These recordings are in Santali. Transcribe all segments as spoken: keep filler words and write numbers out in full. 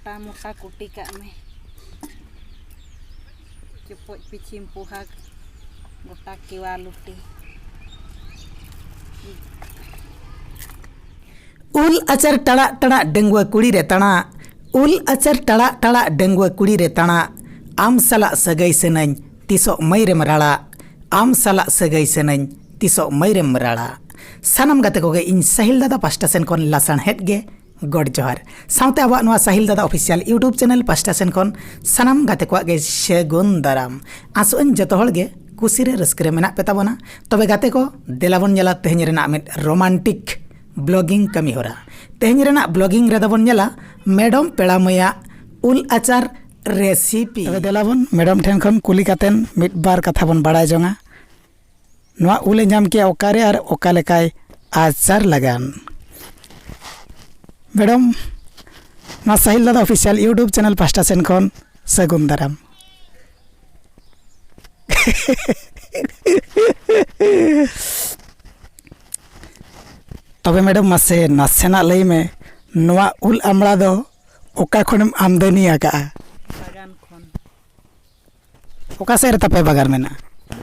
ᱢᱚᱴᱟ ᱢᱚᱴᱟ ᱠᱩᱴᱤ ᱠᱟᱜ ᱢᱮ᱾ ᱪᱚᱯᱚᱡ ᱯᱤᱪᱷᱤᱢ ᱯᱩᱦᱟ ᱜᱚᱴᱟ ᱠᱮᱣᱟ ᱞᱩᱴᱤ᱾ ᱩᱞ ᱟᱪᱟᱨ ᱴᱟᱲᱟᱜ ᱴᱟᱲᱟᱜ ᱰᱟᱺᱜᱩᱣᱟᱹ ᱠᱩᱲᱤ ᱨᱮ ᱛᱟᱲᱟᱜ, ᱩᱞ ᱟᱪᱟᱨ ᱴᱟᱲᱟᱜ ᱴᱟᱲᱟᱜ ᱰᱟᱺᱜᱩᱣᱟᱹ ᱠᱩᱲᱤ ᱨᱮ ᱛᱟᱲᱟᱜ, ᱟᱢ ᱥᱟᱞᱟᱜ ᱥᱟᱹᱜᱟᱹᱭ ᱥᱟᱹᱱᱟᱹᱧ ᱛᱤᱥᱚᱜ ᱢᱟᱹᱭ ᱨᱮᱢ ᱨᱟᱲᱟᱜ, ᱟᱢ ᱥᱟᱞᱟᱜ ᱥᱟᱹᱜᱟᱹᱭ ᱥᱟᱹᱱᱟᱹᱧ ᱛᱤᱥᱚᱜ ᱢᱟᱹᱭ ᱨᱮᱢ ᱨᱟᱲᱟᱜ᱾ ᱥᱟᱱᱟᱢ ᱜᱟᱛᱮ ᱠᱚᱜᱮ ᱤᱧ ᱥᱟᱦᱤᱞ ᱫᱟᱫᱟ ᱯᱟᱥᱴᱟ ᱥᱮᱱ ᱠᱷᱚᱱ ᱞᱟᱥᱟᱬᱦᱮᱫ ᱜᱮ ᱜᱚᱰ ᱡᱚᱦᱟᱨ᱾ ᱥᱟᱶᱛᱮ ᱟᱵᱚᱣᱟᱜ ᱱᱚᱣᱟ ᱥᱟᱦᱤᱞ ᱫᱟᱫᱟ ᱚᱯᱷᱤᱥᱤᱭᱟᱞ YouTube ᱪᱮᱱᱮᱞ ᱯᱟᱥᱴᱟ ᱥᱮᱱ ᱠᱷᱚᱱ ᱥᱟᱱᱟᱢ ᱜᱟᱛᱮ ᱠᱚᱣᱟᱜ ᱜᱮ ᱥᱟᱹᱜᱩᱱ ᱫᱟᱨᱟᱢ᱾ ᱟᱥᱚᱜ ᱟᱹᱧ ᱡᱚᱛᱚ ᱦᱚᱲ ᱜᱮ ᱠᱩᱥᱤ ᱨᱮ ᱨᱟᱹᱥᱠᱟᱹ ᱨᱮ ᱢᱮᱱᱟᱜ ᱯᱮ ᱛᱟᱵᱚᱱᱟ᱾ ᱛᱚᱵᱮ ᱜᱟᱛᱮ ᱠᱚ, ᱫᱮᱞᱟ ᱵᱚᱱ ᱧᱮᱞᱟ ᱛᱮᱦᱮᱧ ᱨᱮᱱᱟᱜ ᱢᱤᱫ ᱨᱳᱢᱟᱱᱴᱤᱠ ᱵᱞᱚᱜᱤᱝ ᱠᱟᱹᱢᱤ ᱦᱚᱨᱟ᱾ ᱛᱮᱦᱮᱧ ᱨᱮᱱᱟᱜ ᱵᱞᱚᱜᱤᱝ ᱨᱮᱫᱚ ᱵᱚᱱ ᱧᱮᱞᱟ ᱢᱮᱰᱚᱢ ᱯᱮᱲᱟ ᱢᱟᱹᱭᱟᱜ ᱩᱞ ᱟᱪᱟᱨ ᱨᱮᱥᱤᱯᱤ᱾ ᱛᱚᱵᱮ ᱫᱮᱞᱟ ᱵᱚᱱ ᱢᱮᱰᱚᱢ ᱴᱷᱮᱱ ᱠᱷᱚᱱ ᱠᱩᱞᱤ ᱠᱟᱛᱮᱱ ᱢᱤᱫ ᱵᱟᱨ ᱠᱟᱛᱷᱟ ᱵᱚᱱ ᱵᱟᱲᱟᱭ ᱡᱚᱝᱟ᱾ ᱱᱚᱣᱟ ᱩᱞᱮ ᱧᱟᱢ ᱠᱮᱜᱼᱟ ᱚᱠᱟᱨᱮ ᱟᱨ ᱚᱠᱟ ᱞᱮᱠᱟᱭ ᱟᱪᱟᱨ ᱞᱟᱜᱟᱱ? ᱢᱮᱰᱚᱢ, ᱱᱚᱣᱟ ᱥᱟᱦᱤᱞ ᱫᱟᱫᱟ ᱚᱯᱷᱤᱥᱤᱭᱟᱞ YouTube ᱪᱮᱱᱮᱞ ᱯᱟᱥᱴᱟ ᱥᱮᱱ ᱠᱷᱚᱱ ᱥᱟᱹᱜᱩᱱ ᱫᱟᱨᱟᱢ᱾ ᱛᱚᱵᱮ ᱢᱮᱰᱚᱢ, ᱢᱟᱥᱮ ᱱᱟᱥᱮᱱᱟᱜ ᱞᱟᱹᱭ ᱢᱮ, ᱱᱚᱣᱟ ᱩᱞ ᱟᱢᱲᱟ ᱫᱚ ᱚᱠᱟ ᱠᱷᱚᱱᱮᱢ ᱟᱢᱫᱟᱱᱤ ᱟᱠᱟᱜᱼᱟ? ᱵᱟᱜᱟᱱ ᱠᱷᱚᱱ᱾ ᱚᱠᱟ ᱥᱮᱫ ᱨᱮ ᱛᱟᱯᱮ ᱵᱟᱜᱟᱱ ᱢᱮᱱᱟᱜᱼᱟ?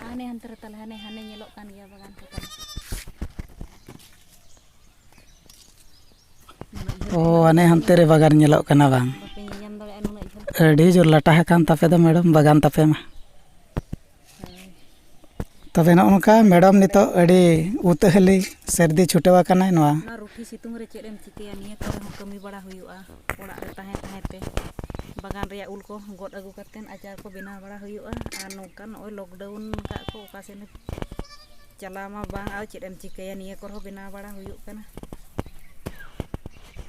ᱦᱟᱱᱮ ᱦᱟᱱᱛᱮ ᱨᱮ ᱛᱟᱞᱮ, ᱦᱟᱱᱮ, ᱦᱟᱱᱮ ᱧᱮᱞᱚᱜ ᱠᱟᱱ ᱜᱮᱭᱟ ᱵᱟᱜᱟᱱ ᱠᱚ ᱛᱟᱞᱮ᱾ ᱱᱩᱱᱟᱹᱜ ᱡᱷᱟᱹᱞ ᱚ, ᱠᱷᱚᱱᱟᱜ ᱦᱟᱱᱮ ᱦᱟᱱᱛᱮ ᱨᱮ ᱵᱟᱜᱟᱱ ᱧᱮᱞᱚᱜ ᱠᱟᱱᱟ ᱵᱟᱝ? ᱵᱟᱯᱮ ᱧᱮᱧᱟᱢ ᱫᱟᱲᱮᱭᱟᱜᱼᱟ ᱱᱩᱱᱟᱹᱜ ᱡᱷᱟᱹᱞ᱾ ᱟᱹᱰᱤ ᱡᱳᱨ ᱞᱟᱴᱟ ᱟᱠᱟᱱ ᱛᱟᱯᱮ ᱫᱚ ᱢᱮᱰᱚᱢ, ᱵᱟᱜᱟᱱ ᱛᱟᱯᱮ ᱢᱟ᱾ ᱦᱳᱭ᱾ ᱛᱚᱵᱮ ᱱᱚᱜᱼᱚ ᱱᱚᱝᱠᱟ ᱢᱮᱰᱚᱢ ᱱᱤᱛᱚᱜ ᱟᱹᱰᱤ ᱩᱛᱟᱹᱦᱟᱹᱞᱤ ᱥᱟᱹᱨᱫᱤ ᱪᱷᱩᱴᱟᱹᱣ ᱟᱠᱟᱱᱟᱭ ᱱᱚᱣᱟ᱾ ᱚᱱᱟ ᱨᱩᱴᱷᱤ ᱥᱤᱛᱩᱝ ᱨᱮ ᱪᱮᱫ ᱮᱢ ᱪᱤᱠᱟᱹᱭᱟ? ᱱᱤᱭᱟᱹ ᱠᱚᱨᱮ ᱦᱚᱸ ᱠᱟᱹᱢᱤ ᱵᱟᱲᱟ ᱦᱩᱭᱩᱜᱼᱟ᱾ ᱚᱲᱟᱜ ᱨᱮ ᱛᱟᱦᱮᱸ ᱛᱟᱦᱮᱸ ᱛᱮ ᱵᱟᱜᱟᱱ ᱨᱮᱭᱟᱜ ᱩᱞ ᱠᱚ ᱜᱚᱫ ᱟᱹᱜᱩ ᱠᱟᱛᱮᱫ ᱟᱪᱟᱨ ᱠᱚ ᱵᱮᱱᱟᱣ ᱵᱟᱲᱟ ᱦᱩᱭᱩᱜᱼᱟ᱾ ᱟᱨ ᱱᱚᱝᱠᱟ ᱱᱚᱜᱼᱚᱭ ᱞᱚᱠᱰᱟᱣᱩᱱ ᱟᱠᱟᱫ ᱠᱚ, ᱚᱠᱟ ᱥᱮᱱ ᱪᱟᱞᱟᱣ ᱢᱟ ᱵᱟᱝ, ᱟᱨ ᱪᱮᱫ ᱮᱢ ᱪᱤᱠᱟᱹᱭᱟ? ᱱᱤᱭᱟᱹ ᱠᱚᱨᱮ ᱦᱚᱸ ᱵᱮᱱᱟᱣ ᱵᱟᱲᱟ ᱦᱩᱭᱩᱜ ᱠᱟᱱᱟ᱾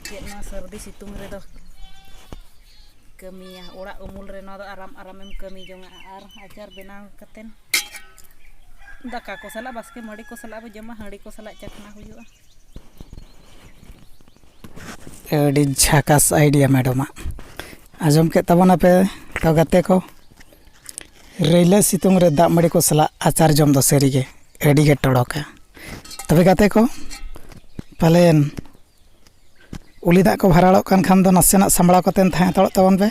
ᱪᱮᱫ ᱱᱚᱣᱟ ᱥᱟᱹᱨᱫᱤ ᱥᱤᱛᱩᱝ ᱨᱮᱫᱚ ᱠᱟᱹᱢᱤᱭᱟ? ᱚᱲᱟᱜ ᱩᱢᱩᱞ ᱨᱮ ᱱᱚᱣᱟ ᱫᱚ ᱟᱨᱟᱢ ᱟᱨᱟᱢᱮᱢ ᱠᱟᱹᱢᱤ ᱡᱚᱝᱟ᱾ ᱟᱨ ᱟᱪᱟᱨ ᱵᱮᱱᱟᱣ ᱠᱟᱛᱮᱫ ᱫᱟᱠᱟ ᱠᱚ ᱥᱟᱞᱟᱜ, ᱵᱟᱥᱠᱮ ᱢᱟᱹᱰᱤ ᱠᱚ ᱥᱟᱞᱟᱜ ᱵᱚ ᱡᱚᱢᱟ, ᱦᱟᱺᱰᱤ ᱠᱚ ᱥᱟᱞᱟᱜ ᱪᱟᱠᱷᱱᱟ ᱦᱩᱭᱩᱜᱼᱟ᱾ ᱟᱹᱰᱤ ᱡᱷᱟᱠᱟᱥ ᱟᱭᱰᱤᱭᱟ ᱢᱮᱰᱚᱢᱟᱜ᱾ ᱟᱸᱡᱚᱢ ᱠᱮᱫ ᱛᱟᱵᱚᱱᱟᱯᱮ ᱛᱚ ᱜᱟᱛᱮ ᱠᱚ, ᱨᱟᱹᱭᱞᱟᱹ ᱥᱤᱛᱩᱝ ᱨᱮ ᱫᱟᱜ ᱢᱟᱹᱰᱤ ᱠᱚ ᱥᱟᱞᱟᱜ ᱟᱪᱟᱨ ᱡᱚᱢ ᱫᱚ ᱥᱟᱹᱨᱤᱜᱮ ᱟᱹᱰᱤᱜᱮ ᱴᱚᱲᱚᱠᱟ᱾ ᱛᱚᱵᱮ ᱜᱟᱛᱮ ᱠᱚ, ᱯᱟᱞᱮᱱ ᱩᱞᱤ ᱫᱟᱜ ᱠᱚ ᱵᱷᱟᱨᱟᱲᱚᱜ ᱠᱟᱱ ᱠᱷᱟᱱ ᱫᱚ ᱱᱟᱥᱮᱱᱟᱜ ᱥᱟᱢᱵᱲᱟᱣ ᱠᱟᱛᱮ ᱛᱟᱦᱮᱸ ᱦᱟᱛᱟᱲᱚᱜ ᱛᱟᱵᱚᱱ ᱯᱮ᱾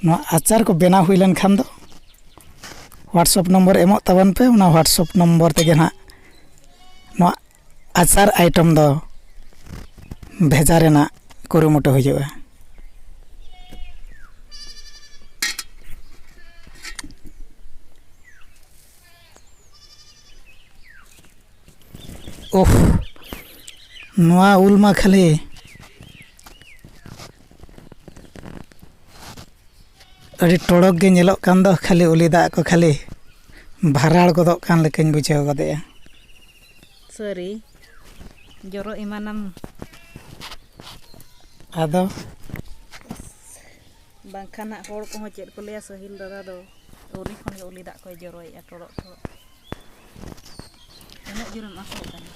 ᱱᱚᱣᱟ ᱟᱪᱟᱨ ᱠᱚ ᱵᱮᱱᱟᱣ ᱦᱩᱭ ᱞᱮᱱᱠᱷᱟᱱ ᱫᱚ WhatsApp ᱱᱚᱢᱵᱚᱨ ᱮᱢᱚᱜ ᱛᱟᱵᱚᱱ ᱯᱮ, ᱚᱱᱟ WhatsApp ᱱᱚᱢᱵᱚᱨ ᱛᱮᱜᱮ ᱱᱟᱦᱟᱜ ᱱᱚᱣᱟ ᱟᱪᱟᱨ ᱟᱭᱴᱮᱢ ᱫᱚ ᱵᱷᱮᱡᱟ ᱨᱮᱱᱟᱜ ᱠᱩᱨᱩᱢᱩᱴᱩ ᱦᱩᱭᱩᱜᱼᱟ᱾ ᱳᱦ, ᱱᱚᱣᱟ ᱩᱞ ᱢᱟ ᱠᱷᱟᱹᱞᱤ ᱟᱹᱰᱤ ᱴᱚᱲᱚᱠ ᱜᱮ ᱧᱮᱞᱚᱜ ᱠᱟᱱ ᱫᱚ, ᱠᱷᱟᱹᱞᱤ ᱩᱞᱤ ᱫᱟᱜ ᱠᱚ ᱠᱷᱟᱹᱞᱤ ᱵᱷᱟᱨᱟᱲ ᱜᱚᱫᱚᱜ ᱠᱟᱱ ᱞᱮᱠᱟᱧ ᱵᱩᱡᱷᱟᱹᱣ ᱜᱚᱫᱮᱜᱼᱟ᱾ ᱥᱟᱹᱨᱤ ᱡᱚᱨᱚ ᱮᱢᱟᱱᱟᱢ᱾ ᱟᱫᱚ ᱵᱟᱝᱠᱷᱟᱱ ᱦᱟᱸᱜ ᱦᱚᱲ ᱠᱚᱦᱚᱸ ᱪᱮᱫ ᱠᱚ ᱞᱟᱹᱭᱟ, ᱥᱟᱹᱦᱤᱞ ᱫᱟᱫᱟ ᱫᱚ ᱟᱹᱣᱨᱤ ᱠᱷᱚᱱ ᱜᱮ ᱩᱞᱤ ᱫᱟᱜ ᱠᱚᱭ ᱡᱚᱨᱚᱭᱮᱫᱼᱟ, ᱴᱚᱲᱚᱜ ᱴᱚᱲᱚᱜ᱾ ᱩᱱᱟᱹᱜ ᱡᱳᱨᱮᱢ ᱟᱸᱥᱚᱜ ᱠᱟᱱᱟ?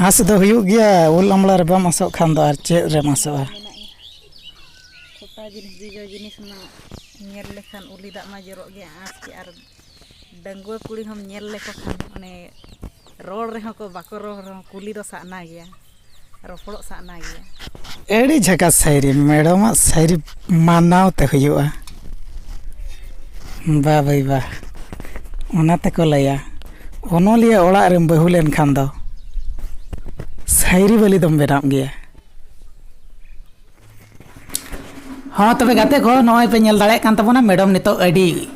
ᱟᱸᱥ ᱫᱚ ᱦᱩᱭᱩᱜ ᱜᱮᱭᱟ, ᱩᱞ ᱟᱢᱲᱟ ᱨᱮ ᱵᱟᱢ ᱟᱸᱥᱚᱜ ᱠᱷᱟᱱ ᱫᱚ ᱟᱨ ᱪᱮᱫ ᱨᱮᱢ ᱟᱸᱥᱚᱜᱼᱟ? ᱢᱮᱱᱟᱜ ᱜᱮᱭᱟ᱾ ᱠᱷᱚᱴᱟ ᱡᱤᱱᱤᱥ, ᱡᱚᱡᱚ ᱡᱤᱱᱤᱥ ᱢᱟ ᱧᱮᱞ ᱞᱮᱠᱷᱟᱱ ᱩᱞᱤ ᱫᱟᱜ ᱢᱟ ᱡᱚᱨᱚᱜ ᱜᱮᱭᱟ, ᱟᱸᱥ ᱜᱮ᱾ ᱟᱨ ᱰᱟᱺᱜᱩᱣᱟᱹ ᱠᱩᱲᱤ ᱦᱚᱸᱢ ᱧᱮᱞ ᱞᱮᱠᱚ ᱠᱷᱟᱱ, ᱚᱱᱮ ᱨᱚᱲ ᱨᱮᱦᱚᱸ ᱠᱚ ᱵᱟᱠᱚ ᱨᱚᱲ ᱨᱮᱦᱚᱸ ᱠᱩᱞᱤ ᱫᱚ ᱥᱟᱜᱱᱟ ᱜᱮᱭᱟ, ᱨᱚᱯᱚᱲᱚᱜ ᱥᱟᱜᱱᱟ ᱜᱮᱭᱟ᱾ ᱟᱹᱰᱤ ᱡᱷᱟᱠᱟᱥ ᱥᱟᱭᱨᱤ, ᱢᱮᱰᱚᱢᱟᱜ ᱥᱟᱭᱨᱤ ᱢᱟᱱᱟᱣ ᱛᱮ ᱦᱩᱭᱩᱜᱼᱟ᱾ ᱵᱟ ᱵᱷᱟᱹᱭ ᱵᱟ, ᱚᱱᱟ ᱛᱮᱠᱚ ᱞᱟᱹᱭᱟ, ᱚᱱᱚᱞᱤᱭᱟᱹ ᱚᱲᱟᱜ ᱨᱮᱢ ᱵᱟᱹᱦᱩ ᱞᱮᱱᱠᱷᱟᱱ ᱫᱚ ᱥᱟᱭᱨᱤ ᱵᱟᱹᱞᱤ ᱫᱚᱢ ᱵᱮᱱᱟᱜ ᱜᱮᱭᱟ᱾ ᱦᱚᱸ, ᱛᱚᱵᱮ ᱜᱟᱛᱮ ᱠᱚ, ᱱᱚᱜᱼᱚᱭ ᱯᱮ ᱧᱮᱞ ᱫᱟᱲᱮᱭᱟᱜ ᱠᱟᱱ ᱛᱟᱵᱚᱱᱟ, ᱢᱮᱰᱚᱢ ᱱᱤᱛᱚᱜ ᱟᱹᱰᱤ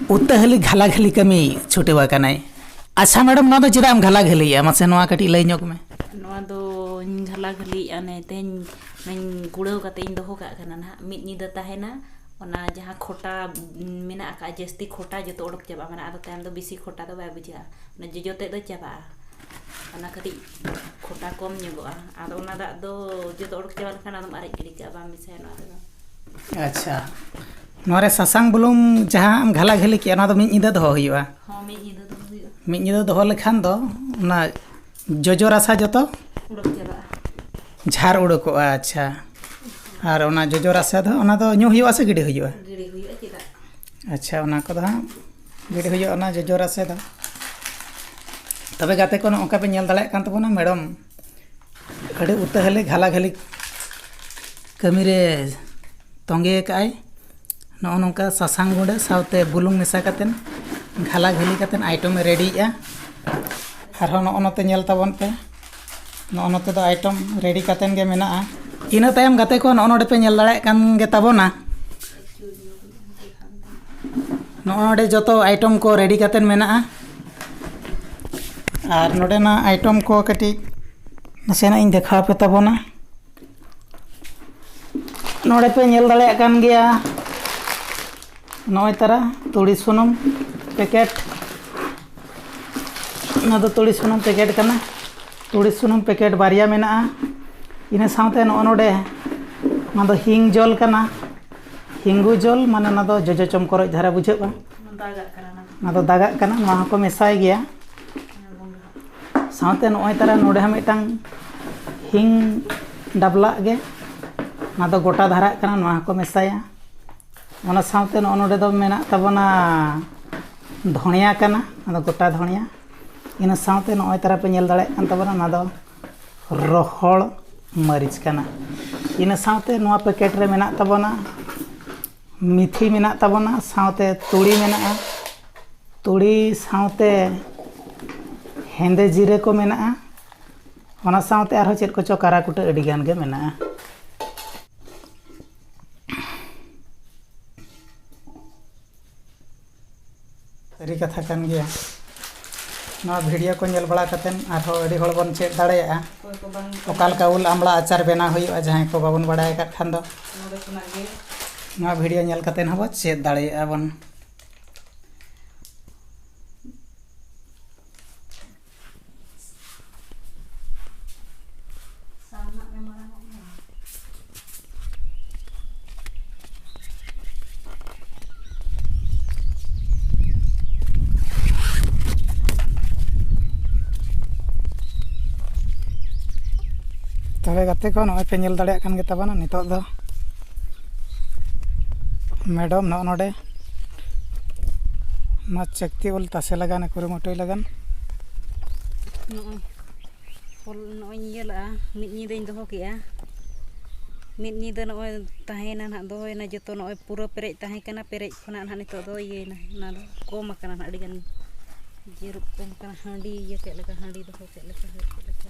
ᱩᱛᱟᱹᱦᱟᱹᱞᱤ ᱜᱷᱟᱞᱟᱜᱷᱟᱹᱞᱤ ᱠᱟᱹᱢᱤ ᱪᱷᱩᱴᱟᱹᱣ ᱟᱠᱟᱱᱟᱭ᱾ ᱟᱪᱪᱷᱟ ᱢᱮᱰᱚᱢ, ᱱᱚᱣᱟ ᱫᱚ ᱪᱮᱫᱟᱜ ᱮᱢ ᱜᱷᱟᱞᱟᱜᱷᱟᱹᱞᱤᱭᱮᱜᱼᱟ? ᱢᱟᱥᱮ ᱱᱚᱣᱟ ᱠᱟᱹᱴᱤᱡ ᱞᱟᱹᱭ ᱧᱚᱜ ᱢᱮ᱾ ᱱᱚᱣᱟ ᱫᱚᱧ ᱜᱷᱟᱞᱟᱜᱷᱟᱹᱞᱤᱭᱮᱜᱼᱟ, ᱱᱮ ᱛᱮᱦᱮᱧ ᱱᱚᱣᱟᱧ ᱜᱩᱲᱟᱹᱣ ᱠᱟᱛᱮ ᱤᱧ ᱫᱚᱦᱚ ᱠᱟᱜ ᱠᱟᱱᱟ ᱱᱟᱦᱟᱜ, ᱢᱤᱫ ᱧᱤᱫᱟᱹ ᱛᱟᱦᱮᱱᱟ᱾ ᱚᱱᱟ ᱡᱟᱦᱟᱸ ᱠᱷᱚᱴᱟ ᱢᱮᱱᱟᱜ ᱟᱠᱟᱫ, ᱡᱟᱹᱥᱛᱤ ᱠᱷᱚᱴᱟ ᱡᱚᱛᱚ ᱚᱰᱚᱠ ᱪᱟᱵᱟᱜᱼᱟ, ᱢᱟᱱᱮ ᱟᱫᱚ ᱛᱟᱭᱚᱢ ᱫᱚ ᱵᱮᱥᱤ ᱠᱷᱚᱴᱟ ᱫᱚ ᱵᱟᱭ ᱵᱩᱡᱷᱟᱹᱜᱼᱟ, ᱚᱱᱟ ᱡᱚᱡᱚ ᱛᱮᱫ ᱫᱚ ᱪᱟᱵᱟᱜᱼᱟ᱾ ᱚᱱᱟ ᱠᱟᱹᱴᱤᱡ ᱠᱷᱚᱴᱟ ᱠᱚᱢ ᱧᱚᱜᱚᱜᱼᱟ, ᱟᱫᱚ ᱚᱱᱟ ᱫᱟᱜ ᱫᱚ ᱡᱚᱛᱚ ᱚᱰᱚᱠ ᱪᱟᱵᱟ ᱞᱮᱱᱠᱷᱟᱱ ᱟᱫᱚᱢ ᱟᱨᱮᱡ ᱜᱤᱰᱤ ᱠᱟᱜᱼᱟ, ᱵᱟᱢ ᱢᱮᱥᱟᱭᱟ ᱱᱚᱣᱟ ᱨᱮᱫᱚ᱾ ᱟᱪᱪᱷᱟ, ᱱᱚᱣᱟ ᱨᱮ ᱥᱟᱥᱟᱝ ᱵᱩᱞᱩᱝ ᱡᱟᱦᱟᱸ ᱮᱢ ᱜᱷᱟᱞᱟ ᱜᱷᱟᱹᱞᱤ ᱠᱮᱜᱼᱟ, ᱚᱱᱟ ᱫᱚ ᱢᱤᱫ ᱧᱤᱫᱟᱹ ᱫᱚᱦᱚ ᱦᱩᱭᱩᱜᱼᱟ? ᱦᱚᱸ, ᱢᱤᱫ ᱧᱤᱫᱟᱹ ᱫᱚᱦᱚ ᱦᱩᱭᱩᱜᱼᱟ᱾ ᱢᱤᱫ ᱧᱤᱫᱟᱹ ᱫᱚᱦᱚ ᱞᱮᱠᱷᱟᱱ ᱫᱚ ᱚᱱᱟ ᱡᱚᱡᱚ ᱨᱟᱥᱟ ᱡᱚᱛᱚ ᱩᱰᱩᱠ ᱪᱟᱵᱟᱜᱼᱟ᱾ ᱡᱷᱟᱨ ᱩᱰᱩᱠᱚᱜᱼᱟ᱾ ᱟᱪᱪᱷᱟ, ᱟᱨ ᱚᱱᱟ ᱡᱚᱡᱚ ᱨᱟᱥᱟ ᱫᱚ, ᱚᱱᱟ ᱫᱚ ᱧᱩ ᱦᱩᱭᱩᱜᱼᱟ ᱥᱮ ᱜᱤᱰᱤ ᱦᱩᱭᱩᱜᱼᱟ? ᱜᱤᱰᱤ ᱦᱩᱭᱩᱜᱼᱟ, ᱪᱮᱫᱟᱜ? ᱟᱪᱪᱷᱟ, ᱚᱱᱟ ᱠᱚᱫᱚ ᱦᱟᱸᱜ ᱜᱤᱰᱤ ᱦᱩᱭᱩᱜᱼᱟ, ᱚᱱᱟ ᱡᱚᱡᱚ ᱨᱟᱥᱟ ᱫᱚ᱾ ᱛᱚᱵᱮ ᱜᱟᱛᱮ ᱠᱚ, ᱱᱚᱜᱼᱚ ᱱᱚᱝᱠᱟ ᱯᱮ ᱧᱮᱞ ᱫᱟᱲᱮᱭᱟᱜ ᱠᱟᱱ ᱛᱟᱵᱚᱱᱟ, ᱢᱮᱰᱚᱢ ᱟᱹᱰᱤ ᱩᱛᱟᱹ ᱦᱟᱹᱞᱤ ᱜᱷᱟᱞᱟ ᱜᱷᱟᱹᱞᱤ ᱠᱟᱹᱢᱤᱨᱮ ᱛᱚᱸᱜᱮ ᱟᱠᱟᱫᱼᱟᱭ᱾ ᱱᱚᱜᱼᱚ ᱱᱚᱝᱠᱟ ᱥᱟᱥᱟᱝ ᱜᱩᱸᱰᱟᱹ ᱥᱟᱶᱛᱮ ᱵᱩᱞᱩᱝ ᱢᱮᱥᱟ ᱠᱟᱛᱮᱫ ᱜᱷᱟᱞᱟ ᱜᱷᱟᱹᱞᱤ ᱠᱟᱛᱮᱫ ᱟᱭᱴᱚᱢᱮ ᱨᱮᱰᱤᱭᱮᱜᱼᱟ᱾ ᱟᱨᱦᱚᱸ ᱱᱚᱜᱼᱚ ᱱᱚᱛᱮ ᱧᱮᱞ ᱛᱟᱵᱚᱱ ᱯᱮ, ᱱᱚᱜᱼᱚ ᱱᱚᱛᱮ ᱫᱚ ᱟᱭᱴᱚᱢ ᱨᱮᱰᱤ ᱠᱟᱛᱮᱫ ᱜᱮ ᱢᱮᱱᱟᱜᱼᱟ᱾ ᱤᱱᱟᱹ ᱛᱟᱭᱚᱢ ᱜᱟᱛᱮ ᱠᱚ, ᱱᱚᱜᱼᱚ ᱱᱚᱰᱮ ᱯᱮ ᱧᱮᱞ ᱫᱟᱲᱮᱭᱟᱜ ᱠᱟᱱ ᱜᱮ ᱛᱟᱵᱚᱱᱟ, ᱱᱚᱜᱼᱚ ᱱᱚᱰᱮ ᱡᱚᱛᱚ ᱟᱭᱴᱚᱢ ᱠᱚ ᱨᱮᱰᱤ ᱠᱟᱛᱮᱫ ᱢᱮᱱᱟᱜᱼᱟ᱾ ᱟᱨ ᱱᱚᱰᱮᱱᱟᱜ ᱟᱭᱴᱚᱢ ᱠᱚ ᱠᱟᱹᱴᱤᱡ ᱱᱟᱥᱮᱱᱟᱜ ᱤᱧ ᱫᱮᱠᱷᱟᱣ ᱟᱯᱮ ᱛᱟᱵᱚᱱᱟ᱾ ᱱᱚᱰᱮ ᱯᱮ ᱧᱮᱞ ᱫᱟᱲᱮᱭᱟᱜ ᱠᱟᱱ ᱜᱮᱭᱟ, ᱱᱚᱜᱼᱚᱭ ᱛᱟᱨᱟ ᱛᱩᱲᱤ ᱥᱩᱱᱩᱢ ᱯᱮᱠᱮᱴ᱾ ᱱᱚᱣᱟ ᱫᱚ ᱛᱩᱲᱤ ᱥᱩᱱᱩᱢ ᱯᱮᱠᱮᱴ ᱠᱟᱱᱟ᱾ ᱛᱩᱲᱤ ᱥᱩᱱᱩᱢ ᱯᱮᱠᱮᱴ ᱵᱟᱨᱭᱟ ᱢᱮᱱᱟᱜᱼᱟ᱾ ᱤᱱᱟᱹ ᱥᱟᱶᱛᱮ ᱱᱚᱜᱼᱚ ᱱᱚᱰᱮ, ᱱᱚᱣᱟ ᱫᱚ ᱦᱤᱝ ᱡᱚᱞ ᱠᱟᱱᱟ, ᱦᱤᱝᱜᱩ ᱡᱚᱞ, ᱢᱟᱱᱮ ᱚᱱᱟ ᱫᱚ ᱡᱚᱡᱚ ᱪᱚᱢᱠᱚᱨᱚᱡ ᱫᱷᱟᱨᱟ ᱵᱩᱡᱷᱟᱹᱜᱼᱟ᱾ ᱫᱟᱜᱟᱜ ᱠᱟᱱᱟ ᱚᱱᱟ ᱫᱚ᱾ ᱚᱱᱟ ᱫᱚ ᱫᱟᱜᱟᱜ ᱠᱟᱱᱟ, ᱱᱚᱣᱟ ᱦᱚᱸᱠᱚ ᱢᱮᱥᱟᱭ ᱜᱮᱭᱟ᱾ ᱥᱟᱶᱛᱮ ᱱᱚᱜᱼᱚᱭ ᱛᱟᱨᱟ ᱱᱚᱰᱮ ᱦᱚᱸ ᱢᱤᱫᱴᱟᱝ ᱦᱤᱝ ᱰᱟᱵᱞᱟᱜ ᱜᱮ, ᱚᱱᱟ ᱫᱚ ᱜᱚᱴᱟ ᱫᱷᱟᱨᱟᱜ ᱠᱟᱱᱟ, ᱱᱚᱣᱟ ᱦᱚᱸᱠᱚ ᱢᱮᱥᱟᱭᱟ᱾ ᱚᱱᱟ ᱥᱟᱶᱛᱮ ᱱᱚᱜᱼᱚ ᱱᱚᱰᱮ ᱫᱚ ᱢᱮᱱᱟᱜ ᱛᱟᱵᱚᱱᱟ ᱫᱷᱚᱱᱤᱭᱟ ᱠᱟᱱᱟ, ᱚᱱᱟ ᱫᱚ ᱜᱚᱴᱟ ᱫᱷᱚᱱᱤᱭᱟ᱾ ᱤᱱᱟᱹ ᱥᱟᱶᱛᱮ ᱱᱚᱜᱼᱚᱭ ᱛᱟᱨᱟ ᱯᱮ ᱧᱮᱞ ᱫᱟᱲᱮᱭᱟᱜ ᱠᱟᱱ ᱛᱟᱵᱚᱱᱟ, ᱚᱱᱟ ᱫᱚ ᱨᱚᱦᱚᱲ ᱢᱟᱹᱨᱤᱪ ᱠᱟᱱᱟ᱾ ᱤᱱᱟᱹ ᱥᱟᱶᱛᱮ ᱱᱚᱣᱟ ᱯᱮᱠᱮᱴ ᱨᱮ ᱢᱮᱱᱟᱜ ᱛᱟᱵᱚᱱᱟ ᱢᱤᱛᱷᱤ ᱢᱮᱱᱟᱜ ᱛᱟᱵᱚᱱᱟ, ᱥᱟᱶᱛᱮ ᱛᱩᱲᱤ ᱢᱮᱱᱟᱜᱼᱟ, ᱛᱩᱲᱤ ᱥᱟᱶᱛᱮ ᱦᱮᱸᱫᱮ ᱡᱤᱨᱟᱹ ᱠᱚ ᱢᱮᱱᱟᱜᱼᱟ᱾ ᱚᱱᱟ ᱥᱟᱶᱛᱮ ᱟᱨᱦᱚᱸ ᱪᱮᱫ ᱠᱚᱪᱚ ᱠᱟᱨᱟ ᱠᱩᱴᱟᱹ ᱟᱹᱰᱤ ᱜᱟᱱ ᱜᱮ ᱢᱮᱱᱟᱜᱼᱟ᱾ ᱥᱟᱹᱨᱤ ᱠᱟᱛᱷᱟ ᱠᱟᱱ ᱜᱮᱭᱟ᱾ ᱱᱚᱣᱟ ᱵᱷᱤᱰᱤᱭᱳ ᱠᱚ ᱧᱮᱞ ᱵᱟᱲᱟ ᱠᱟᱛᱮᱫ ᱟᱨᱦᱚᱸ ᱟᱹᱰᱤ ᱦᱚᱲ ᱵᱚᱱ ᱪᱮᱫ ᱫᱟᱲᱮᱭᱟᱜᱼᱟ᱾ ᱚᱠᱚᱭ ᱠᱚ ᱵᱟᱝ ᱚᱠᱟ ᱞᱮᱠᱟ ᱩᱞ ᱟᱢᱲᱟ ᱟᱪᱟᱨ ᱵᱮᱱᱟᱣ ᱦᱩᱭᱩᱜᱼᱟ, ᱡᱟᱦᱟᱸᱭ ᱠᱚ ᱵᱟᱵᱚᱱ ᱵᱟᱲᱟᱭ ᱟᱠᱟᱫ ᱠᱷᱟᱱ ᱫᱚ᱾ ᱱᱚᱰᱮ ᱠᱷᱚᱱᱟᱜ ᱜᱮ᱾ ᱱᱚᱣᱟ ᱵᱷᱤᱰᱤᱭᱳ ᱧᱮᱞ ᱠᱟᱛᱮᱫ ᱦᱚᱸᱵᱚ ᱪᱮᱫ ᱫᱟᱲᱮᱭᱟᱜᱼᱟ ᱵᱚᱱ᱾ ᱛᱚᱵᱮ ᱜᱟᱛᱮ ᱠᱚ, ᱱᱚᱜᱼᱚᱭ ᱯᱮ ᱧᱮᱞ ᱫᱟᱲᱮᱭᱟᱜ ᱠᱟᱱ ᱜᱮ ᱛᱟᱵᱚᱱᱟ, ᱱᱤᱛᱚᱜ ᱫᱚ ᱢᱮᱰᱚᱢ ᱱᱚᱜᱼᱚ ᱱᱚᱰᱮ ᱱᱚᱣᱟ ᱪᱟᱹᱠᱛᱤ ᱩᱞ ᱛᱟᱥᱮ ᱞᱟᱜᱟᱱ ᱮ ᱠᱩᱨᱩᱢᱩᱴᱩᱭ ᱞᱟᱜᱟᱱ᱾ ᱱᱚᱜᱼᱚᱭ᱾ ᱯᱚᱞ-, ᱱᱚᱜᱼᱚᱭ ᱤᱧ ᱤᱭᱟᱹ ᱞᱟᱜᱼᱟ, ᱢᱤᱫ ᱧᱤᱫᱟᱹᱧ ᱫᱚᱦᱚ ᱠᱮᱜᱼᱟ᱾ ᱢᱤᱫ ᱧᱤᱫᱟᱹ ᱱᱚᱜᱼᱚᱭ ᱛᱟᱦᱮᱸᱭᱮᱱᱟ ᱱᱟᱦᱟᱜ, ᱫᱚᱦᱚᱭᱮᱱᱟ ᱡᱚᱛᱚ, ᱱᱚᱜᱼᱚᱭ ᱯᱩᱨᱟᱹ ᱯᱮᱨᱮᱡ ᱛᱟᱦᱮᱸ ᱠᱟᱱᱟ, ᱯᱮᱨᱮᱡ ᱠᱷᱚᱱᱟᱜ ᱱᱟᱦᱟᱜ ᱱᱤᱛᱚᱜ ᱫᱚ ᱤᱭᱟᱹᱭᱮᱱᱟ, ᱚᱱᱟ ᱫᱚ ᱠᱚᱢ ᱟᱠᱟᱱᱟ ᱱᱟᱦᱟᱜ ᱟᱹᱰᱤᱜᱟᱱ, ᱡᱮᱨᱩᱯ ᱠᱚᱢ ᱟᱠᱟᱱᱟ, ᱦᱟᱺᱰᱤ ᱤᱭᱟᱹ ᱠᱮᱫ ᱞᱮᱠᱟ, ᱦᱟᱺᱰᱤ ᱫᱚᱦᱚ ᱠᱮᱫ ᱞᱮᱠᱟ, ᱦᱩᱭ ᱠᱮᱫ ᱞᱮᱠᱟ᱾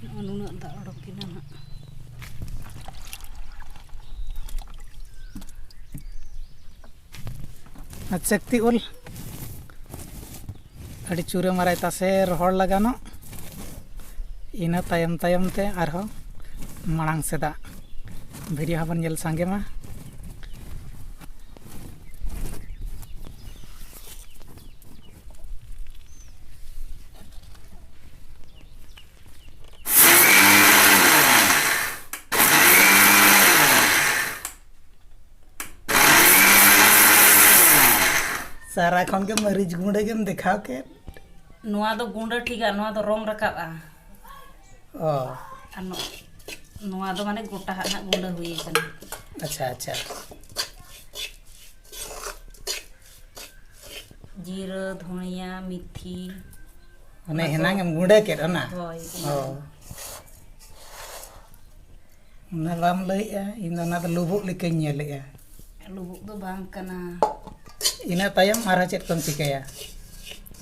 ᱱᱚᱜᱼᱚ ᱱᱩᱱᱟᱹᱜ ᱫᱟᱜ ᱚᱰᱚᱠ ᱮᱱᱟ ᱱᱟᱜ᱾ ᱟᱨ ᱪᱟᱹᱠᱛᱤ ᱩᱞ ᱟᱹᱰᱤ ᱪᱩᱨᱟᱹ ᱢᱟᱨᱟᱭ ᱛᱟᱥᱮ ᱨᱚᱦᱚᱲ ᱞᱟᱜᱟᱱᱚᱜ, ᱤᱱᱟᱹ ᱛᱟᱭᱚᱢ ᱛᱟᱭᱚᱢ ᱛᱮ ᱟᱨᱦᱚᱸ ᱢᱟᱲᱟᱝ ᱥᱮᱫᱟᱜ ᱵᱷᱤᱰᱤᱭᱳ ᱦᱚᱸᱵᱚᱱ ᱧᱮᱞ ᱥᱟᱸᱜᱮ ᱢᱟ᱾ ᱥᱟᱨᱟ ᱠᱷᱚᱱ ᱜᱮ ᱢᱟᱹᱨᱤᱪ ᱜᱩᱸᱰᱟᱹ ᱜᱮᱢ ᱫᱮᱠᱷᱟᱣ ᱠᱮᱫ᱾ ᱱᱚᱣᱟ ᱫᱚ ᱜᱩᱸᱰᱟᱹ ᱴᱷᱤᱠᱟ, ᱱᱚᱣᱟ ᱫᱚ ᱨᱚᱝ ᱨᱟᱠᱟᱵᱼᱟ᱾ ᱚ᱾ ᱟᱨ ᱱᱚ-, ᱱᱚᱣᱟ ᱫᱚ ᱢᱟᱱᱮ ᱜᱚᱴᱟ ᱦᱟᱸᱜ ᱱᱟᱜ ᱜᱩᱸᱰᱟᱹ ᱦᱩᱭ ᱠᱟᱱᱟ᱾ ᱟᱪᱪᱷᱟ, ᱟᱪᱪᱷᱟ᱾ ᱡᱤᱨᱟᱹ, ᱫᱷᱩᱱᱤᱭᱟ, ᱢᱤᱛᱷᱤ᱾ ᱚᱱᱮ ᱚᱱᱟ ᱠᱚ᱾ ᱦᱮᱱᱟᱝ ᱮᱢ ᱜᱩᱸᱰᱟᱹ ᱠᱮᱫ ᱚᱱᱟ? ᱦᱳᱭ, ᱚ᱾ ᱚᱱᱟ᱾ ᱚᱱᱟ ᱵᱟᱢ ᱞᱟᱹᱭᱮᱜᱼᱟ, ᱤᱧ ᱫᱚ ᱚᱱᱟ ᱫᱚ ᱞᱩᱵᱩᱜ ᱞᱮᱠᱟᱧ ᱧᱮᱞᱮᱜᱼᱟ᱾ ᱞᱩᱵᱩᱜ ᱫᱚ ᱵᱟᱝ ᱠᱟᱱᱟ᱾ ᱤᱱᱟᱹ ᱛᱟᱭᱚᱢ ᱟᱨᱦᱚᱸ ᱪᱮᱫ ᱠᱚᱢ ᱪᱤᱠᱟᱹᱭᱟ?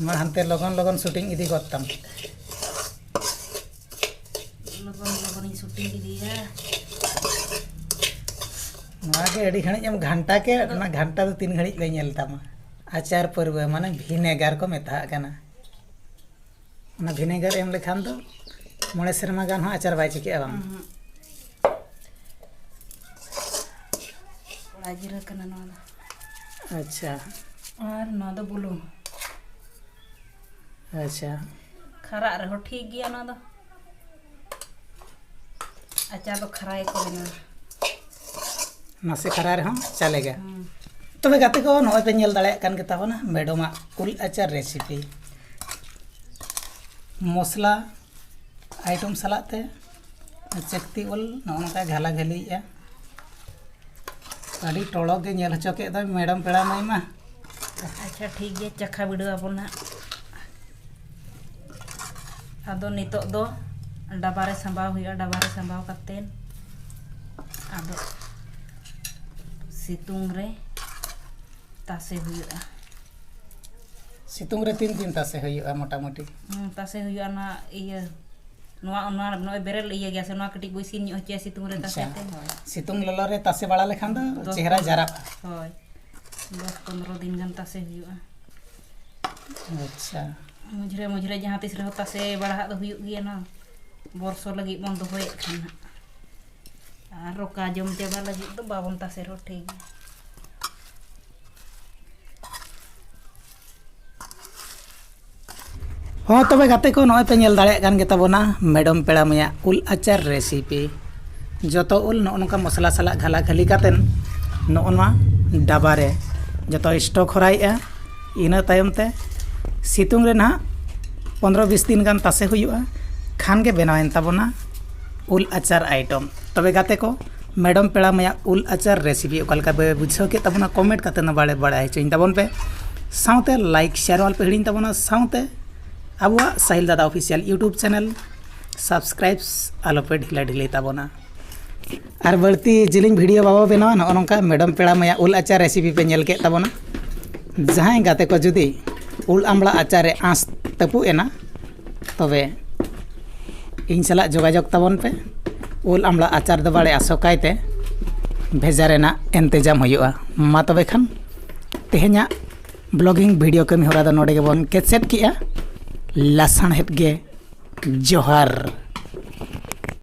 ᱢᱟ ᱦᱟᱱᱛᱮ ᱞᱚᱜᱚᱱ ᱞᱚᱜᱚᱱ ᱥᱩᱴᱤᱝ ᱤᱫᱤ ᱜᱚᱫ ᱛᱟᱢ᱾ ᱞᱚᱜᱚᱱ ᱞᱚᱜᱚᱱᱤᱧ ᱥᱩᱴᱤᱝ ᱤᱫᱤᱭᱟ᱾ ᱱᱚᱣᱟ ᱜᱮ ᱟᱹᱰᱤ ᱜᱷᱟᱹᱲᱤᱡ ᱮᱢ ᱜᱷᱟᱱᱴᱟ ᱠᱮᱫ, ᱟᱫᱚ ᱚᱱᱟ ᱜᱷᱟᱱᱴᱟ ᱫᱚ ᱛᱤᱱ ᱜᱷᱟᱹᱲᱤᱡ ᱞᱮ ᱧᱮᱞ ᱛᱟᱢᱟ? ᱟᱪᱟᱨ ᱯᱟᱹᱨᱣᱟᱹ ᱢᱟᱱᱮ ᱵᱷᱤᱱᱮᱜᱟᱨ ᱠᱚ ᱢᱮᱛᱟᱜ ᱠᱟᱱᱟ᱾ ᱚᱱᱟ ᱵᱷᱤᱱᱮᱜᱟᱨ ᱮᱢ ᱞᱮᱠᱷᱟᱱ ᱫᱚ ᱢᱚᱬᱮ ᱥᱮᱨᱢᱟ ᱜᱟᱱ ᱦᱚᱸ ᱟᱪᱟᱨ ᱵᱟᱭ ᱪᱤᱠᱟᱹᱜᱼᱟ ᱵᱟᱝ? ᱩᱸᱦᱩᱸ᱾ ᱠᱚᱲᱟ ᱡᱤᱨᱟᱹ ᱠᱟᱱᱟ ᱱᱚᱣᱟ ᱫᱚ᱾ ᱟᱪᱪᱷᱟ᱾ ᱟᱨ ᱱᱚᱣᱟ ᱫᱚ ᱵᱩᱞᱩᱝ᱾ ᱟᱪᱪᱷᱟ᱾ ᱠᱷᱟᱨᱟᱜ ᱨᱮᱦᱚᱸ ᱴᱷᱤᱠ ᱜᱮᱭᱟ ᱱᱚᱣᱟ ᱫᱚ᱾ ᱟᱪᱟᱨ ᱫᱚ ᱠᱷᱟᱨᱟ ᱜᱮᱠᱚ ᱵᱮᱱᱟᱣᱟ᱾ ᱱᱟᱥᱮ ᱠᱷᱟᱨᱟ ᱨᱮᱦᱚᱸ ᱪᱟᱞᱮᱜᱟ᱾ ᱦᱩᱸ᱾ ᱛᱚᱵᱮ ᱜᱟᱛᱮ ᱠᱚ, ᱱᱚᱜᱼᱚᱭ ᱯᱮ ᱧᱮᱞ ᱫᱟᱲᱮᱭᱟᱜ ᱠᱟᱱ ᱜᱮᱛᱟ ᱵᱚᱱᱟ ᱢᱮᱰᱚᱢᱟᱜ ᱩᱞ ᱟᱪᱟᱨ ᱨᱮᱥᱤᱯᱤ᱾ ᱢᱚᱥᱞᱟ ᱟᱭᱴᱮᱢ ᱥᱟᱞᱟᱜ ᱛᱮ ᱪᱟᱹᱠᱛᱤ ᱩᱞ ᱱᱚᱜᱼᱚ ᱱᱚᱝᱠᱟ ᱜᱷᱟᱞᱟ ᱜᱷᱟᱹᱞᱤᱭᱮᱜᱼᱟ᱾ ᱟᱹᱰᱤ ᱴᱚᱲᱚᱠ ᱜᱮ ᱧᱮᱞ ᱦᱚᱪᱚ ᱠᱮᱫ ᱫᱚᱭ ᱢᱮᱰᱚᱢ ᱯᱮᱲᱟ ᱢᱟᱹᱭ ᱢᱟ᱾ ᱟᱪᱪᱷᱟ, ᱴᱷᱤᱠ ᱜᱮᱭᱟ, ᱪᱟᱠᱷᱟ ᱵᱤᱰᱟᱹᱣ ᱟᱵᱚᱱ ᱦᱟᱸᱜ᱾ ᱟᱫᱚ ᱱᱤᱛᱚᱜ ᱫᱚ ᱰᱟᱵᱟ ᱨᱮ ᱥᱟᱸᱵᱟᱣ ᱦᱩᱭᱩᱜᱼᱟ᱾ ᱰᱟᱵᱟ ᱨᱮ ᱥᱟᱸᱵᱟᱣ ᱠᱟᱛᱮᱫ ᱟᱫᱚ ᱥᱤᱛᱩᱝ ᱨᱮ ᱛᱟᱥᱮ ᱦᱩᱭᱩᱜᱼᱟ᱾ ᱥᱤᱛᱩᱝ ᱨᱮ ᱛᱤᱱ ᱫᱤᱱ ᱛᱟᱥᱮ ᱦᱩᱭᱩᱜᱼᱟ ᱢᱚᱴᱟᱢᱩᱴᱤ? ᱦᱩᱸ, ᱛᱟᱥᱮ ᱦᱩᱭᱩᱜᱼᱟ᱾ ᱱᱚᱣᱟ ᱤᱭᱟᱹ, ᱱᱚᱣᱟ, ᱱᱚᱣᱟ ᱱᱚᱜᱼᱚᱭ ᱵᱮᱨᱮᱞ ᱤᱭᱟᱹ ᱜᱮᱭᱟ ᱥᱮ, ᱱᱚᱣᱟ ᱠᱟᱹᱴᱤᱡ ᱵᱚ ᱤᱥᱤᱱ ᱧᱚᱜ ᱦᱚᱪᱚᱭᱟ ᱥᱤᱛᱩᱝ ᱨᱮ ᱛᱟᱥᱮ ᱟᱪᱪᱷᱟ᱾ ᱛᱮ᱾ ᱦᱳᱭ᱾ ᱥᱤᱛᱩᱝ ᱞᱚᱞᱚ ᱨᱮ ᱛᱟᱥᱮ ᱵᱟᱲᱟ ᱞᱮᱠᱷᱟᱱ ᱫᱚ ᱫᱚᱥ ᱪᱮᱦᱨᱟ ᱯᱚᱱᱨᱚ ᱡᱟᱨᱟᱜᱼᱟ᱾ ᱦᱳᱭ, ᱫᱚᱥ ᱯᱚᱱᱨᱚ ᱫᱤᱱ ᱜᱟᱱ ᱛᱟᱥᱮ ᱦᱩᱭᱩᱜᱼᱟ᱾ ᱟᱪᱪᱷᱟ᱾ ᱢᱩᱡᱽᱨᱮ ᱢᱩᱡᱽᱨᱮ ᱡᱟᱦᱟᱸ ᱛᱤᱥ ᱨᱮᱦᱚᱸ ᱛᱟᱥᱮ ᱵᱟᱲᱟ ᱦᱟᱜ ᱫᱚ ᱦᱩᱭᱩᱜ ᱜᱮᱭᱟ ᱱᱟ, ᱵᱚᱨᱥᱚ ᱞᱟᱹᱜᱤᱫ ᱵᱚᱱ ᱫᱚᱦᱚᱭᱮᱫ ᱠᱷᱟᱱ ᱦᱟᱸᱜ᱾ ᱟᱨ ᱨᱚᱠᱟ ᱡᱚᱢ ᱪᱟᱵᱟ ᱞᱟᱹᱜᱤᱫ ᱫᱚ ᱵᱟᱵᱚᱱ ᱛᱟᱥᱮ ᱨᱮᱦᱚᱸ ᱴᱷᱤᱠ ᱜᱮᱭᱟ᱾ ᱦᱚᱸ, ᱛᱚᱵᱮ ᱜᱟᱛᱮ ᱠᱚ, ᱱᱚᱜᱼᱚᱭ ᱯᱮ ᱧᱮᱞ ᱫᱟᱲᱮᱭᱟᱜ ᱠᱟᱱ ᱜᱮᱛᱟ ᱵᱚᱱᱟ ᱢᱮᱰᱚᱢ ᱯᱮᱲᱟ ᱢᱟᱹᱭᱟᱜ ᱩᱞ ᱟᱪᱟᱨ ᱨᱮᱥᱤᱯᱤ᱾ ᱡᱚᱛᱚ ᱩᱞ ᱱᱚᱜᱼᱚ ᱱᱚᱝᱠᱟ ᱢᱚᱥᱞᱟ ᱥᱟᱞᱟᱜ ᱜᱷᱟᱞᱟ ᱜᱷᱟᱹᱞᱤ ᱠᱟᱛᱮᱱ ᱱᱚᱜᱼᱚ ᱱᱚᱣᱟ ᱰᱟᱵᱟ ᱨᱮ ᱡᱚᱛᱚ ᱥᱴᱚᱠ ᱦᱚᱨᱟᱭᱮᱜᱼᱟ᱾ ᱤᱱᱟᱹ ᱛᱟᱭᱚᱢ ᱛᱮ ᱥᱤᱛᱩᱝ ᱨᱮ ᱱᱟᱦᱟᱜ ᱯᱚᱱᱨᱚ ᱵᱤᱥ ᱫᱤᱱ ᱜᱟᱱ ᱛᱟᱥᱮ ᱦᱩᱭᱩᱜᱼᱟ, ᱠᱷᱟᱱ ᱜᱮ ᱵᱮᱱᱟᱣᱮᱱ ᱛᱟᱵᱚᱱᱟ ᱩᱞ ᱟᱪᱟᱨ ᱟᱭᱴᱚᱢ᱾ ᱛᱚᱵᱮ ᱜᱟᱛᱮ ᱠᱚ, ᱢᱮᱰᱚᱢ ᱯᱮᱲᱟ ᱢᱟᱹᱭᱟᱜ ᱩᱞ ᱟᱪᱟᱨ ᱨᱮᱥᱤᱯᱤ ᱚᱠᱟ ᱞᱮᱠᱟ ᱯᱮ ᱵᱩᱡᱷᱟᱹᱣ ᱠᱮᱫ ᱛᱟᱵᱚᱱᱟ, ᱠᱚᱢᱮᱱᱴ ᱠᱟᱛᱮ ᱱᱚ ᱵᱟᱲᱮ ᱵᱟᱲᱟᱭ ᱦᱚᱪᱚᱧ ᱛᱟᱵᱚᱱ ᱯᱮ᱾ ᱥᱟᱶᱛᱮ ᱞᱟᱭᱤᱠ, ᱥᱮᱭᱟᱨ ᱟᱞᱚ ᱯᱮ ᱦᱤᱲᱤᱧ ᱛᱟᱵᱚᱱᱟ᱾ ᱥᱟᱶᱛᱮ ᱟᱵᱚᱣᱟᱜ ᱥᱟᱦᱤᱞ ᱫᱟᱫᱟ ᱚᱯᱷᱤᱥᱤᱭᱟᱞ ᱭᱩᱴᱩᱵᱽ ᱪᱮᱱᱮᱞ ᱥᱟᱵᱥᱠᱨᱟᱭᱤᱵᱽ ᱟᱞᱚ ᱯᱮ ᱰᱷᱤᱞᱟᱹ ᱰᱷᱤᱞᱟᱹᱭ ᱛᱟᱵᱚᱱᱟ᱾ ᱟᱨ ᱵᱟᱹᱲᱛᱤ ᱡᱤᱞᱤᱧ ᱵᱷᱤᱰᱤᱭᱳ ᱵᱟᱵᱚ ᱵᱮᱱᱟᱣᱟ, ᱱᱚᱜᱼᱚ ᱱᱚᱝᱠᱟ ᱢᱮᱰᱚᱢ ᱯᱮᱲᱟ ᱢᱟᱹᱭᱟᱜ ᱩᱞ ᱟᱪᱟᱨ ᱨᱮᱥᱤᱯᱤ ᱯᱮ ᱧᱮᱞ ᱠᱮᱫ ᱛᱟᱵᱚᱱᱟ᱾ ᱡᱟᱦᱟᱸᱭ ᱜᱟᱛᱮ ᱠᱚ ᱡᱩᱫᱤ ᱩᱞ ᱟᱢᱲᱟ ᱟᱪᱟᱨ ᱨᱮ ᱟᱸᱥ ᱛᱟᱹᱯᱩᱜ ᱮᱱᱟ, ᱛᱚᱵᱮ ᱤᱧ ᱥᱟᱞᱟᱜ ᱡᱳᱜᱟᱡᱳᱜᱽ ᱛᱟᱵᱚᱱ ᱯᱮ᱾ ᱩᱞ ᱟᱢᱲᱟ ᱟᱪᱟᱨ ᱫᱚ ᱵᱟᱲᱮ ᱟᱥᱚᱠᱟᱭ ᱛᱮ ᱵᱷᱮᱡᱟ ᱨᱮᱱᱟᱜ ᱤᱱᱛᱮᱡᱟᱢ ᱦᱩᱭᱩᱜᱼᱟ᱾ ᱢᱟ ᱛᱚᱵᱮ ᱠᱷᱟᱱ ᱛᱮᱦᱮᱧᱟᱜ ᱵᱞᱚᱜᱤᱝ ᱵᱷᱤᱰᱤᱭᱳ ᱠᱟᱹᱢᱤ ᱦᱚᱨᱟ ᱫᱚ ᱱᱚᱰᱮ ᱜᱮᱵᱚᱱ ᱠᱮᱪᱮᱫ ᱠᱮᱜᱼᱟ᱾ ᱞᱟᱥᱟᱬᱦᱮᱫ ᱜᱮ ᱡᱚᱦᱟᱨ᱾